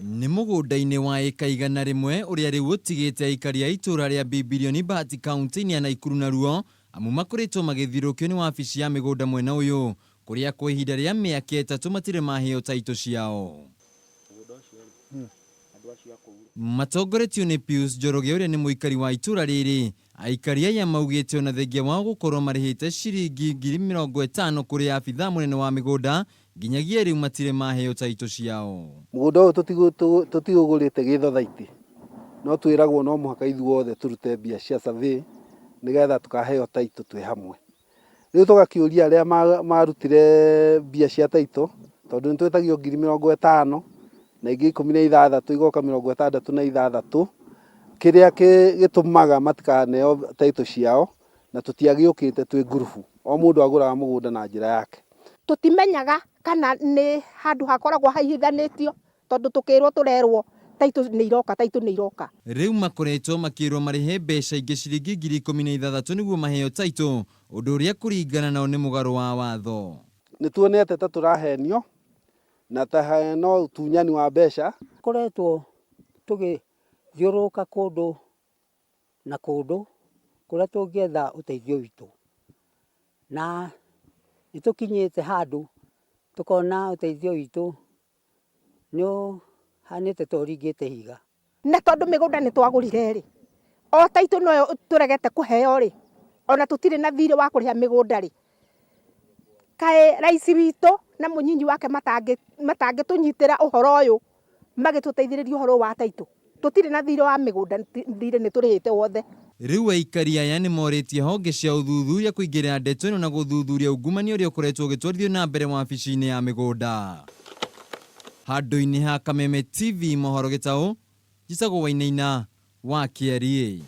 Nĩ mũgũnda-inĩ wa ĩka 100 ũrĩa rĩu ũtigĩte aikari a itũũra rĩa Bibilioni Bahati kaunti-inĩ ya Naikuru naruo amu makoretwo magĩthiũrũkio nĩ wabici ya mĩgũnda mwena ũyũ kũrĩa kwa ihinda rĩa mĩaka 3 matirĩ maheo taitũ ciao. Matongoretio nĩ Pius Njoroge ũrĩa nĩ mũikari wa itũũra rĩrĩ, aikari aya maugĩte ona thengia wao gũkorwo marĩhĩte ciringi 50,000 kũrĩ abithaa mũnene wa mĩgũnda nginyagia rĩu matirĩ maheo taitũ ciao. Mũgũnda ũyũ tũtiũgũrĩte gĩthothaitĩ, no twĩragwo no mũhaka ithuothe tũrute mbia cia survey nĩgetha tũkaheo taitũ twĩ hamwe. Rĩu tũgakĩũria arĩa marutire mbia cia taitũ, tondũ nĩ twĩtagio 50,000 na ingĩ 16 igoka 66, kĩrĩa gĩtũmaga matikaneo taitũ ciao na tũtiagĩũkĩte twĩ ngurubu, o mũndũ agũraga mũgũnda na njĩra yake. Tũtimenyaga kana nĩ handũ hakoragwo haihithanĩtio tondũ tũkĩrwo tũrerwo taitũ nĩ iroka, taitũ nĩ iroka. Rĩu makoretwo makĩrwo marĩhe mbeca ingĩ ciringi 16,000 nĩguo maheo taitũ, ũndũ ũrĩa kũringana nao nĩ mũgarũ wa watho. Nĩ tuonete ta tũrahenio na ta no ũtunyani wa mbeca. Tũkoretwo tũgĩthiũrũrũka kũndũ na kũndũ kũrĩa tũngĩetha ũteithio witũ. Na nĩ tũkinyĩte handũ tũkona ũteithio witũ nĩ ũhanĩte ta ũringĩte ihiga. Na tondũ mĩgũnda nĩ twagũrire rĩ, o taitũ noyo tũregete kũheo rĩ, ona tũtirĩ na thirĩ wa kũrĩha mĩgũnda rĩ, kaĩ raici witũ na mũnyinyi wake matangĩtũnyitĩra ũhoro ũyũ magĩtũteithĩrĩria ũhoro ũyũ wa taitũ? Tũtirĩ na thirĩ wa mĩgũnda, thirĩ nĩ tũrĩhĩte wothe. Rĩu aikari aya nĩ morĩtie honge cia ũthuthuria kũingĩrĩra ndeto ĩno na gũthuthuria ungumania ũrĩa ũkoretwo ũgĩtwarithio na mbere wabici-inĩ ya mĩgũnda. Handũ-inĩ ha Kameme TV mohoro gĩtaũ, njĩtagwo Wainaina wa Kĩariĩ.